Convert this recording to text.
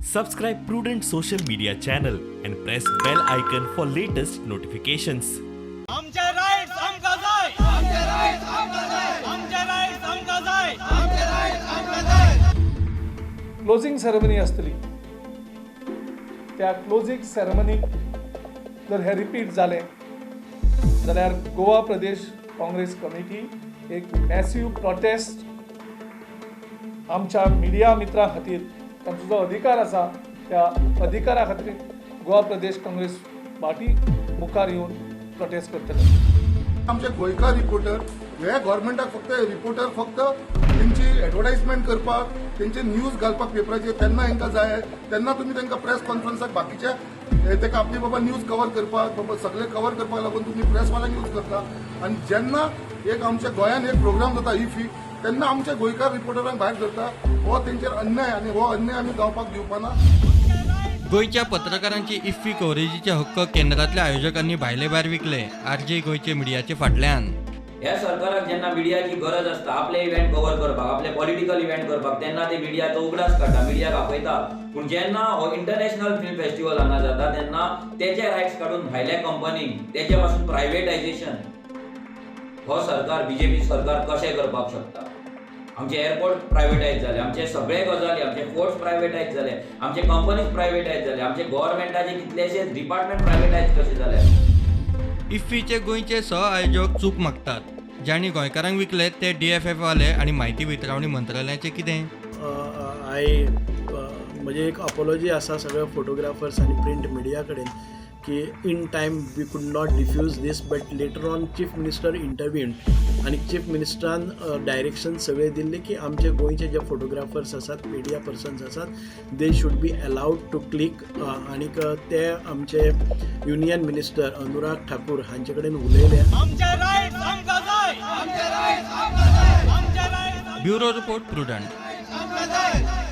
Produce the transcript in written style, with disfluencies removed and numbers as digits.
Subscribe Prudent social media channel and press bell icon for latest notifications. आमचे rights आमकां जाय, आमचे rights आमकां जाय, आमचे रायट्स आमकां जाय, आमचे रायट्स आमकां जाय. क्लोजींग सेरेमनी आसतली. त्या क्लोजींग सेरेमनीक जर हें रिपीट जालें जाल्यार गोवा प्रदेश काँग्रेस कमिटी एक मॅसीव प्रोटेस्ट आमच्या मिडिया मित्रां खातीर, तांचो जो अधिकार आसा त्या अधिकारा खातीर गोवा प्रदेश काँग्रेस पार्टी मुखार येवन प्रोटेस्ट करतले. आमचे गोंयकार रिपोर्टर हे गव्हर्मेंटाक फक्त रिपोर्टर फक्त तेंची एडवर्टायजमेंट करपाक, तेंचे न्यूज घालपाक पेपराचेर तेन्ना हेंकां जाय. तेन्ना तुमी तांकां प्रेस कॉन्फरन्साक बाकीचे तेका आपली बाबा न्यूज कवर करपाक, बाबा सगळे कवर करपाक लागून तुमी प्रेसवाल्यांक यूज करता. आनी जेन्ना एक आमच्या गोंयान एक प्रोग्राम जाता इफी, तेन्ना आमच्या गोंयकार रिपोर्टरांक भायर धरता. हो तेंचेर अन्याय आनी हो अन्याय आमी जावपाक दिवपाना. गोंयच्या पत्रकारांची इफ्फी कव्हरेजीचे हक्क केंद्रातल्या आयोजकांनी भायले भायर विकले, आरजी गोंयचे मिडियाचे फाटल्यान. ह्या सरकाराक जेन्ना मिडियाची गरज आसता आपले इव्हेंट कवर करपाक, आपले पॉलिटिकल इव्हेंट करपाक, तेन्ना ते मिडियाचो उगडास काडटा, मिडियाक आपयता. पूण जेन्ना हो इंटरनॅशनल फिल्म फेस्टिवल हांगा जाता तेन्ना तेचे रायट्स काडून भायल्या कंपनीक, तेचे पासून प्रायवेटायझेशन हो सरकार, बीजेपी सरकार कशें करपाक शकता? आमचे एअरपोर्ट प्रायवेटायज जाले, आमचे सगळे गजाली, आमचे फोर्ट्स प्रायवेटायज जाले, आमचे कंपनीज प्रायवेटायज जाले, आमचे गव्हर्मेंटाचे कितलेशेच डिपार्टमेंट प्रायवेटायज कशे जाले? इफ्फीचे गोंयचे सह आयोजक चूक मागतात. ज्यांनी गोंयकारांक विकले ते डीएफएफ वाले आनी म्हायती वितरावणी मंत्रालयाचें कितें? I म्हजे एक अपॉलॉजी आसा सगळ्या फोटोग्राफर्स आनी प्रिंट मिडिया कडेन की in time we could not diffuse this, but later on Chief Minister intervened आनी चीफ मिनिस्टरान डायरेक्शन सगळे दिल्ले की आमचे गोंयचे जे फोटोग्राफर्स आसात, मिडिया पर्सन्स आसात, they should be allowed to click. आनीक ते आमचे युनियन मिनिस्टर अनुराग ठाकूर हांचे कडेन उलयले. आमचे रायट्स आमकां जाय, आमचे रायट्स आमकां जाय, आमचे रायट्स ब्युरो रिपोर्ट, प्रुडंट. आमकां जाय.